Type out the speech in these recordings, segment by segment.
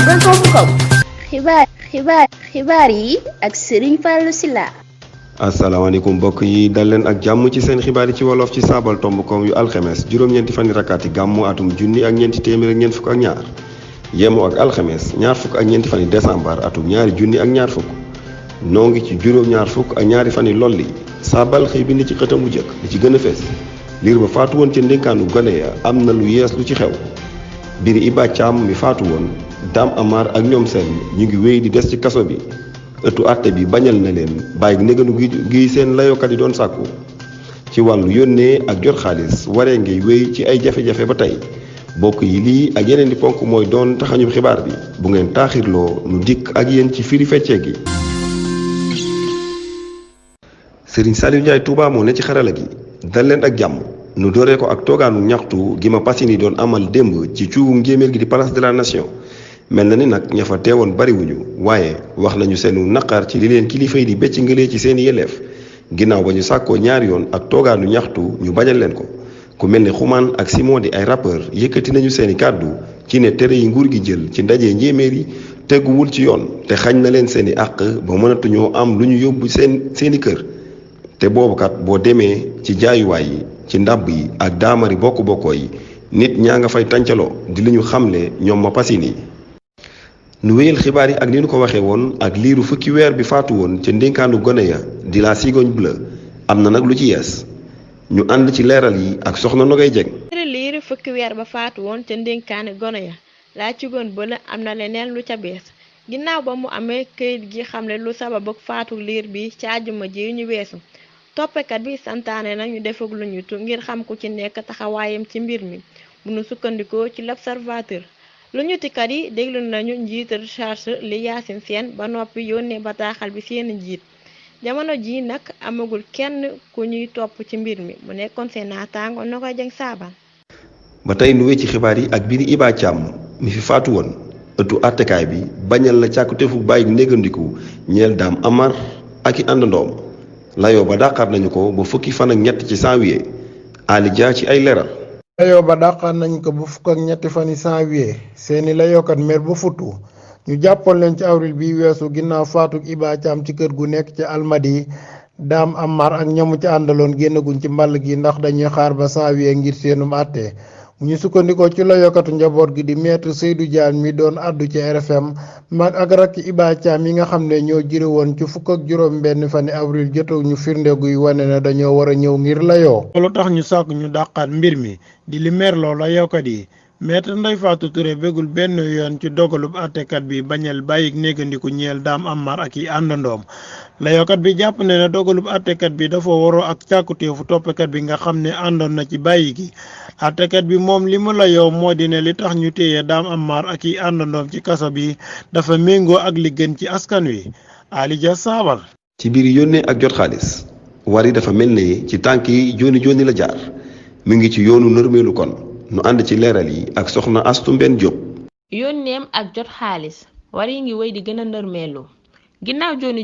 Sabadondo.com xibaar yi ak Serigne Fallou Sylla. asalaamaaleykum mbokk yi dal leen ak jàmm ci seen xibaar yi ci wolof ci Sabadondo.com yu alxemes juróom-ñeenti fani rakkaati gàmmu atum junni ak ñeenti téeméer ak ñeent fukk ak ñaar yemoo ak alxemes ñaar fukk ak ñeenti fani décembre atum ñaari junni ak ñaar fukk noo ngi ci juróom-ñaar fukk ak ñaari fani lolli saabal xëy bind ci xëtam bu jëkk li ci gën a fees liir ba faatu woon ca ndénkaanu gone ya am na lu yees lu ci xew biri Iba Thiam mi faatu woon Dame Amar ak ñoom seen ñu ngi wéy di des ci kaso bi ëttu àtte bi bañal na leen bàyyi néganu gi seen layokat yi doon sàkku ci wàllu yónnee ak jot xaalis waree ngay wéy ci ay jafe-jafe ba tey bokk yi lii ak yeneen di ponk mooy doon taxañu xibaar bi bu ngeen taaxirloo nu dikk ak yéen ci firi feccee gi. Serigne Saliou Ndiaye Touba moo ne ci xarala gi dal leen ak jàmm nu dooree ko ak toogaanu ñaxtu gi ma pasini doon amal démb ci cuubu njéeméer gi di place de la nation mel na ni nag ña fa teewoon bariwuñu waaye wax nañu seenu naqar ci li leen kilifa yi di becc ngëlee ci seeni yelleef ginnaaw ba ñu sàkkoo ñaari yoon ak toogaanu ñaxtu ñu bañal leen ko ku mel ne Xuman ak Simon di ay rappeur yëkkati nañu seeni kàddu ci ne tere yi nguur gi jël ci ndaje njéeméer yi teguwul ci yoon te xañ na leen seeni àq ba mënatuñoo am lu ñu yóbbu seeni kër te boobu kat boo demee ci jaayuwaay yi ci ndàbb yi ak daamari bokk-bokkoo yi nit ñaa nga fay tàncaloo di li ñu xamle ñoom ma pasini nu wéyal xibaar yi ak ni ñu ko waxee woon ak liiru fukki weer bi faatu woon ca ndénkaanu gone ya di la cigogne bleue am na nag lu ci yees ñu ànd ci leeral yi ak soxna Nogay Jeng. liiru fukki weer ba faatu woon ca ndénkaanu gone ya la cigogne bleue am na leneen lu ca bees ginnaaw ba mu amee këyit gi xamle lu sabab ak faatu liir bi ca àjjuma ji ñu weesu toppekat bi santaane nañu defag lu ñu ngir xam ku ci nekk taxawaayam ci mbir mi bu nu sukkandikoo ci l'observateur lu ñu tikat yi déglu nañu njiital recherche li Yacine Sène ba noppi yónnee bataaxal bi seen njiit jamono ji nag amagul kenn ku ñuy topp ci mbir mi mu nekkoon seen naataango na koy jëng saabal ba tey nu wéy ci xibaar yi ak biri Iba Thiam mi fi faatu woon ëttu attekaay bi bañal na càkkutefu bàyyi négandiku ñeel Dame Amar ak i àndandoom layoo ba dàqaat nañu ko ba fukki fan ak ñett ci janvier Ali Dia ci ay leeral layoo ba dàqaat nañ ko ba fukk ak ñetti fani janvier seeni layookat mer ba futtu ñu jàppoon leen ci avril bi weesu ginnaaw faatuk Iba Thiam ci kër gu nekk ci Almadi Dame Amar ak ñamu ci àndaloon génnaguñ ci mbàll gi ndax dañuy xaar ba janvier ngir seenum àtte bu ñu sukkandikoo ci layookatu njaboot gi di maître Seydou Diagne mi doon addu ci RFM mag ak rakk Iba Thiam yi nga xam ne ñoo jëre woon ci fukk ak juróom benn fani avril joto ñu firnde guy wane ne dañoo war a ñëw ngir layoo loolu tax ñu sàkk ñu dàqaat mbir mi di li merloo layookat yi maître Ndeye Fatou Touré bégul benn yoon ci dogalub àttekat bi bañal bàyyik néegandiku ñeel Dame Amar ak yi àndandoom layookat bi jàpp ne ne dogalub àttekat bi dafa waroo ak càkkutéefu toppekat bi nga xam ne àndoon na ci bàyyi gi àttekat bi moom li mu layoo moo di ne li tax ñu téye Dame Amar ak yi àndandoom ci kaso bi dafa méngoo ak li gën ci askan wi Ali Dia saabal ci biir yónnee ak jot xaalis wari dafa mel ne ci tànk yi jooni la jaar mu ngi ci yoonu nërmeelu kon nu ànd ci leeral yi ak soxna Astu Mbenn Diop. yónneem ak jot xaalis war yi ngi wéy di gën a nërmeelu ginnaaw jooni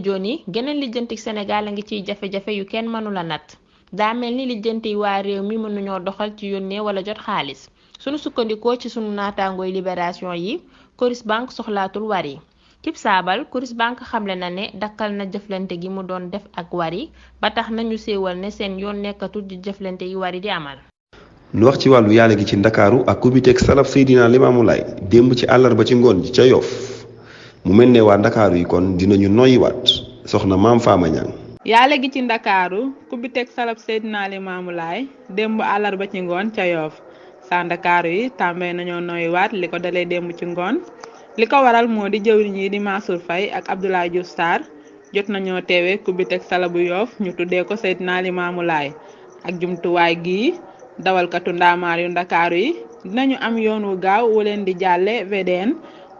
geneen lijjanti Sénégal a ngi ciy jafe-jafe yu kenn mënula nat daa mel ni lijjanti waa réew mi mënuñoo doxal ci yónnee wala jot xaalis sunu sukkandikoo ci sunu naataangooy libération yi Coris Bank soxlaatul war yi cib saabal Coris Bank xamle na ne dakkal na jëflante gi mu doon def ak war yi ba tax nañu séewal ne seen yoon nekkatul di jëflante yi war yi di amal. nu wax ci wàllu yàlla gi ci ndakaaru ak kubiteeg salaf Seydina Limaamu Laay démb ci àllarba ci ngoon ji ca Yoff mu mel ne waa ndakaaru yi kon dinañu noyyiwaat soxna Maam Faama Ñang yàlla gi ci ndakaaru kubiteeg salaf Seydina Limaamu Laay démb àllarba ci ngoon ca Yoff saa ndakaaru yi tàmbee nañoo noyyiwaat li ko dalee démb ci ngoon li ko waral moo di jëwriñ yi di Mansour Faye ak Abdoulaye Diouf Sarr jot nañoo teewe kubiteeg salaf bu Yoff ñu tuddee ko Seydina Limaamu Laay ak jumtuwaay gii dawalkatu ndaamaar yu ndakaaru yi dinañu am yoon wu gaaw wu leen di jàlle VDN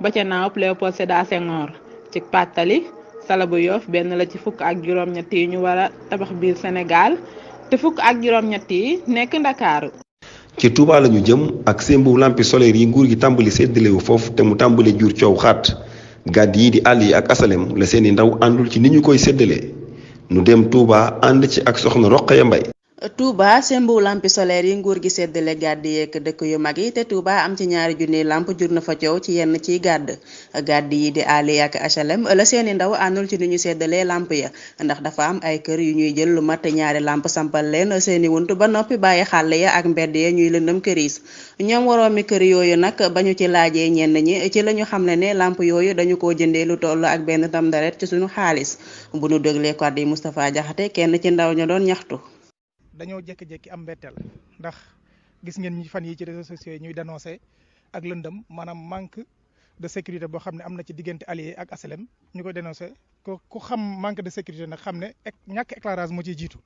ba ca naawub Léopold Sédar Senghor ci pàttali sala bu Yoff benn la ci fukk ak juróom-ñett yi ñu war a tabax biir Sénégal te fukk ak juróom-ñett yi nekk ndakaaru ci Touba la ñu jëm ak sémbu lampi solaire yi nguur gi tàmbali séddalewu foofu te mu tàmbali jur coow xaat gàdd yi di àll yi ak asalem la seeni ndaw àndul ci ni ñu koy séddalee nu dem Touba ànd ci ak soxna Roqaya Mbay Touba sembu lampi solaire yi nguur gi séddale gàdd yeeg dëkk yu mag yi te Touba am ci 2 junniy lamp jur na fa coow ci yenn ciy gàdd yi di Ali ak HLM la seeni ndaw àndul ci ni ñu séddalee lamp ya ndax dafa am ay kër yu ñuy jël lu mat 2 lamp sampal leen seeni wunt ba noppi bàyyi xàll ya ak mbedd ya ñuy lëndëm këriis ñoom waroomi kër yooyu nag ba ñu ci laajee ñenn ñi ci la ñu xam ne lamp yooyu dañu koo jëndee lu toll ak benn tamdaret ci suñu xaalis bu ñu déglee kàddu yi Moustapha Diakhaté kenn ci ndaw ña doon ñaxtu. dañoo jékki-jékki am mbetteel ndax gis ngeen ñi fan yi ci réseaux sociaux yi ñuy dénoncé ak lëndëm maanaam manque de sécurité boo xam ne am na ci diggante Allié ak HLM ñu koy dénoncé ku xam manque de sécurité nag xam ne ñàkk éclairage moo ciy jiitu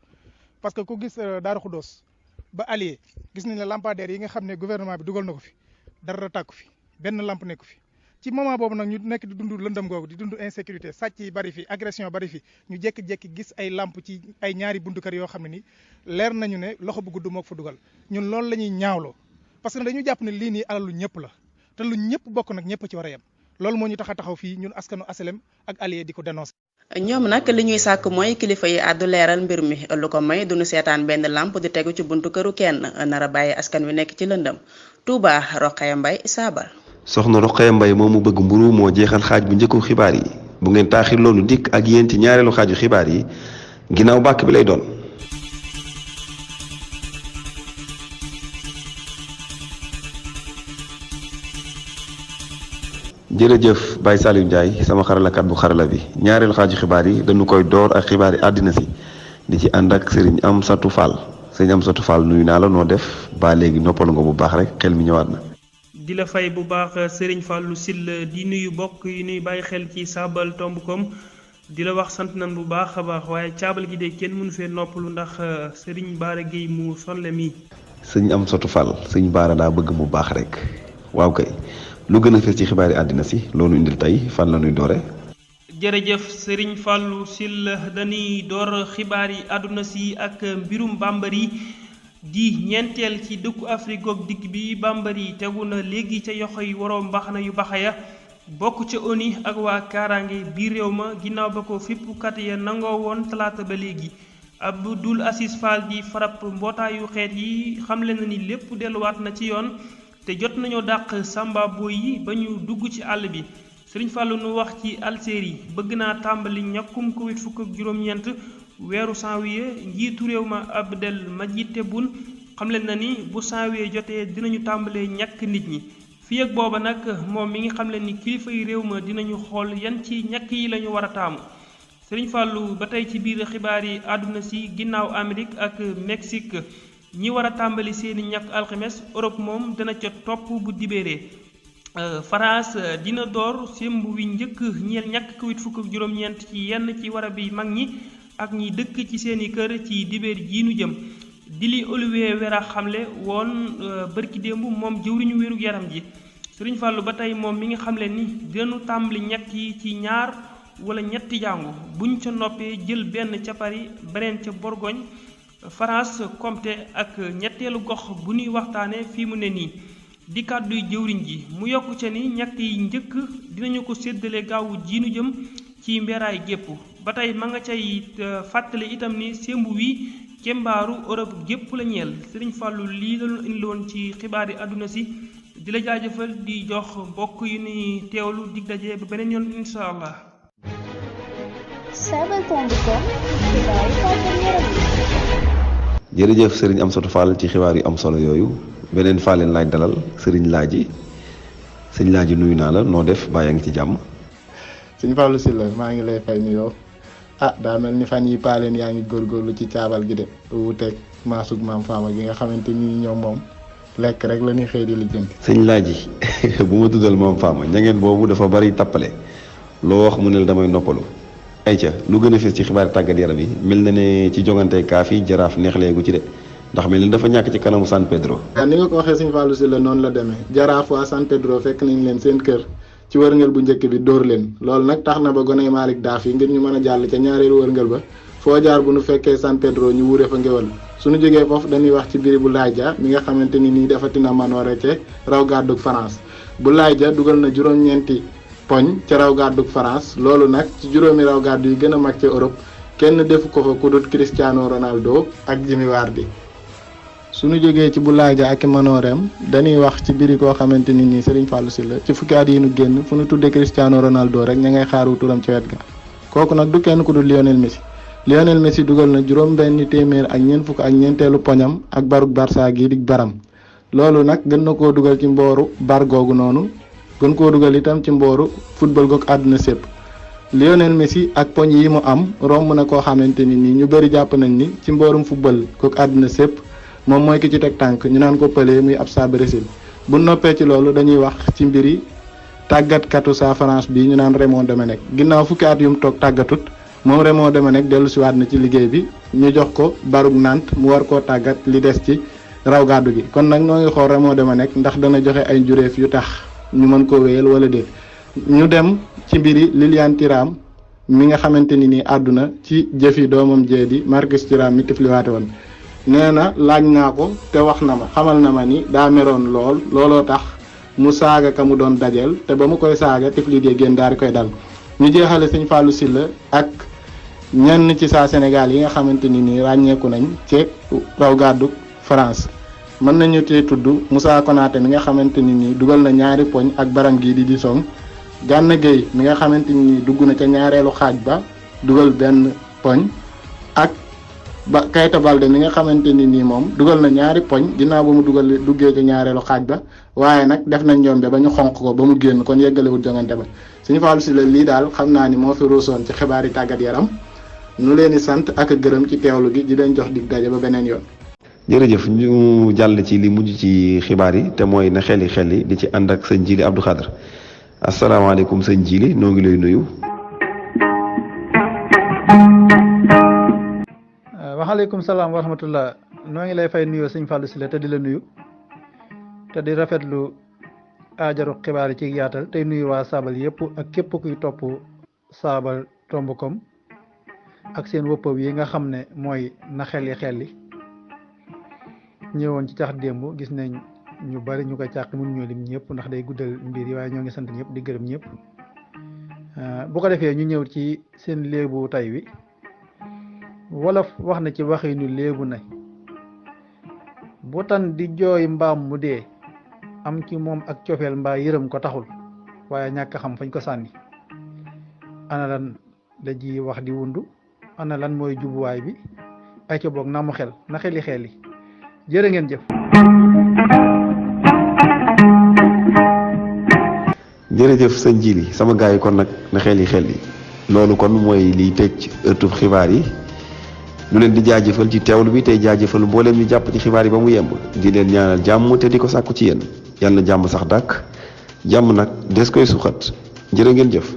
parce que ku gis Daaru Xuddoos ba Allié gis nañ ne lampadaire yi nga xam ne gouvernement bi dugal na ko fi dara tàkku fi benn lampe nekku fi ci moment boobu nag ñu nekk di dund lëndëm googu di dund insécurité sàcc yi bari fi agression bari fi ñu jékki-jékki gis ay lampe ci ay ñaari buntu kër yoo xam ne ni leer nañu ne loxo bu gudd moo ko fa dugal ñun loolu la ñuy ñaawloo parce que dañu jàpp ne lii nii alalu ñëpp la te lu ñëpp bokk nag ñëpp ci war a yem loolu moo ñu tax a taxaw fii ñun askanu HLM ak Allié di ko dénoncer. ñoom nag li ñuy sàkk mooy kilifa yi àddu leeral mbir mi lu ko may duñu seetaan benn lampe di tegu ci buntu këru kenn nara bàyyi askan wi nekk ci lëndëm Touba Rokhaya Mbaye Saabal. soxna Rokhaya Mbaye moomu bëgg mburu moo jeexal xaaj bu njëkku xibaar yi bu ngeen taaxir loolu dikk ak yéen ci ñaareelu xaaju xibaar yi ginnaaw bàkk bi lay doon. jërëjëf Baye Saliou Ndiaye sama xaralakat bu xarala bi ñaareelu xaaju xibaar yi dañu koy door ak xibaar yi àddina si di ci ànd ak Serigne Amsatou Fall Serigne Amsatou Fall nuyu naa la noo def ba léegi noppal nga bu baax rek xel mi ñëwaat na. di la fay bu baax Serigne Fallou Sylla di nuyu bokk yi nuy bàyyi xel ci saabal tomb.com di la wax sant nañ bu baax a baax waaye caabal gi de kenn mënu fee noppalu ndax Serigne Bara Gueye mu sonle mi. sëñ Amsatou Fall sëñ Bara daa bëgg mu baax rek waaw kay lu gën a fës ci xibaar yi àddina si loolu indil tey fan la ñuy doore. jërëjëf Serigne Fallou Sylla dañuy door xibaar yi àdduna si ak mbirum Bambary di ñeenteel ci dëkku Afrique goog digg bi Bambary tegu na léegi ca yoxo yi waroo mbaxana yu baxa ya bokk ca ONU ak waa kaaraange biir réew ma ginnaaw ba ko fippkat ya nangoo woon talaata ba léegi Abdoul Aziz Fall di farab mbootaayu xeet yi xamle na ni lépp delluwaat na ci yoon te jot nañoo dàq samba boy yi ba ñu dugg ci àll bi Serigne Fallou nu wax ci Algérie bëgg naa tàmbali ñàkkum Covid fukk ak juróom-ñeent weeru janvier njiitu réew ma Abdel Majid Tebboune xamle na ni bu janvier jotee dinañu tàmbalee ñàkk nit ñi fii ak booba nag moom mi ngi xamle ni kilifa yi réew ma dinañu xool yan ci ñàkk yi lañu war a taamu Serigne Fallou ba tey ci biir xibaar yi àdduna si ginnaaw Amérique ak Mexique ñi war a tàmbali seeni ñàkk alxames Europe moom dana ca topp bu dibéeree France dina door semb wi njëkk ñeel ñàkk Covid fukk ak juróom-ñeent ci yenn ci warab yi mag ñi ak ñi dëkk ci seeni kër ci dibéer jii nu jëm di li Olivier Véran xamle woon bërki démb moom jëwriñu wérug yaram ji Serigne Fallou ba tey moom mi ngi xamle ni dinañu tàmbali ñàkk yi ci 2 wala 3 jàngu buñ ca noppee jël benn ca Paris beneen ca Bourgogne France Comté ak ñetteelu gox bu ñuy waxtaane fii mu ne nii di kàdduy jëwriñ ji mu yokku ca ni ñàkk yi njëkk dinañu ko séddale gaawu jiinu jëm ci mberaay gépp ba tey ma nga cay fàttali itam ni sémbu wi kembaaru Europe gépp la ñeel Serigne Fallou lii la ñu indiloon ci xibaar yi àdduna si di la jaajëfal di jox mbokk yi ni teewlu dig daje ba beneen yoon insha allah. jërëjëf Serigne Amsatou Fall ci xibaar yu am solo yooyu beneen faaleen laay dalal Serigne Laaji sëñ Laaji nuyu naa la noo def bàyyi ngi ci jàmm. sëñ Fallou Sylla maa ngi lay fay nuyoo daa mel ni fan yi paaleen yaa ngi góorgóorlu ci caabal gi de wuuteeg maasug maam faama gi nga xamante ni ñoom moom lekk rek la ñuy xëy di lijjanti. sëñ Laaji bu ma tuddal moom faama ñangeen boobu dafa bari tappale loo wax mu ne la damay noppalu. ayca lu gën a fees ci xibaari tàggat yaram yi mel na ne ci jongante kaaf yi jaraaf neexleegu ci de ndax mel ni dafa ñàkk ci kanamu San Pedro. ni nga ko waxee sëñ Fallou Sylla noonu la demee jaraaf waa San Pedro fekk nañ leen seen kër ci wërngël bu njëkk bi dóor leen loolu nag tax na ba goney Malick Daaf yi ngir ñu mën a jàll ca ñaareelu wërngël ba foo jaar bu nu fekkee San Pedro ñu wuure fa ngéwal suñu jógee foofu dañuy wax ci biri bu Laye mi nga xamante ni nii defatina manoore ca raw gàddug France bu Laye dugal na juróom-ñeenti poñ ca raw gàddug France loolu nag ci juróomi raw gàddu yi gën a mag ca Europe kenn defu ko fa ku dut Cristiano Ronaldo ak Jimmy Vardy. suñu jógee ci Boulaye Dia ak manooreem dañuy wax ci biri koo xamante ni nii Serigne Fallou Sylla ci fukki at yi nu génn fu ñu tuddee Cristiano Ronaldo rek ña ngay xaaru turam ci wet ga kooku nag du kenn ku dul Lionel Messi dugal na juróom-benn téeméer ak ñeent fukk ak ñeenteelu poñam ak baruk Barça gi di baram loolu nag gën na koo dugal ci mbooru bar googu noonu gën koo dugal itam ci mbooru football goog àdduna sépp Lionel Messi ak poñ yi mu am romb na koo xamante ni nii ñu bëri jàpp nañ ni ci mboorum football goog àdduna sépp moom mooy ki ci teg tànk ñu naan ko Pelé muy ab saa Brésil bu noppee ci loolu dañuy wax ci mbiri tàggatkatu saa France bi ñu naan Raymond Domenech ginnaaw fukki at yu mu toog tàggatut moom Raymond Domenech dellu siwaat na ci liggéey bi ñu jox ko barug Nantes mu war koo tàggat li des ci raw gàddu gi kon nag noo ngi xool Raymond Domenech ndax dana joxe ay njuréef yu tax ñu mën koo wéyal wala déet. ñu dem ci mbiri Liliane Thuram mi nga xamante ni nii àdduna ci jëfi doomam jee di Marcus Thuram mi tifliwaate woon nee na laaj naa ko te wax na ma xamal na ma ni daa meroon looloo tax mu saaga ka mu doon dajeel te ba mu koy saaga tiflit yi génn daal di koy dal. ñu jeexale Serigne Fallou Sylla ak ñenn ci saa Sénégal yi nga xamante ni nii ràññeeku nañ ci raw gàddu France mën nañu tee tudd Moussa Konaté mi nga xamante ni nii dugal na ñaari poñ ak baram gii di song Gana Gueye mi nga xamante ni nii dugg na ca ñaareelu xaaj ba dugal benn poñ ak Keita Baldé mi nga xamante ni nii moom dugal na ñaari poñ ginnaaw ba mu duggee ca ñaareelu xaaj ba waaye nag def nañ njombe ba ñu xonq ko ba mu génn kon yeggalewul jongante ba Serigne Fallou Sylla lii daal xam naa ni moo fi ruusoon ci xibaari tàggat yaram nu leen di sant ak gërëm ci teewlu gi di leen jox dig daje ba beneen yoon. jërëjëf ñu jàll ci li mujj ci xibaar yi te mooy na xel yi di ci ànd ak sëñ Jili Abdou Khadre asalaamaaleykum sëñ Jili noo ngi lay nuyu. waaleykum salaam wa rahmatullah noo ngi lay fay nuyoo sëñ Fallou Sylla te di la nuyu te di rafetlu aajaru xibaar yi ci yaatal tey nuyu waa saabal yëpp ak képp kuy topp saabal tomb.com ak seen wëppaw yi nga xam ne mooy na xel yi ñëwoon ci cax démb gis nañ ñu bari ñu koy càq mun ñoo lim ñëpp ndax day guddal mbir yi waaye ñoo ngi sant ñëpp di gërëm ñëpp bu ko defee ñu ñëw ci seen léebu tay wi wolof wax na ci waxinu léebu na bu tan di jooy mbaam mu dee am ci moom ak cofeel mbaa yërëm ko taxul waaye ñàkk xam fañ ko sànni ana lan la ji wax di wundu ana lan mooy jubuwaay bi ay ca boog na mu xel na xeli jërë ngeen jëf. jërëjëf sëñ Jili sama gars yi kon nag na xel yi loolu kon mooy liy tëj ëttub xibaar yi ñu leen di jaajëfal ci teewlu bi tey jaajëfal mbooleem ñu jàpp ci xibaar yi ba mu yemb di leen ñaanal jàmm te di ko sàkku ci yéen yàlla na jàmm sax dàkk jàmm nag des koy suxat jërë ngeen jëf.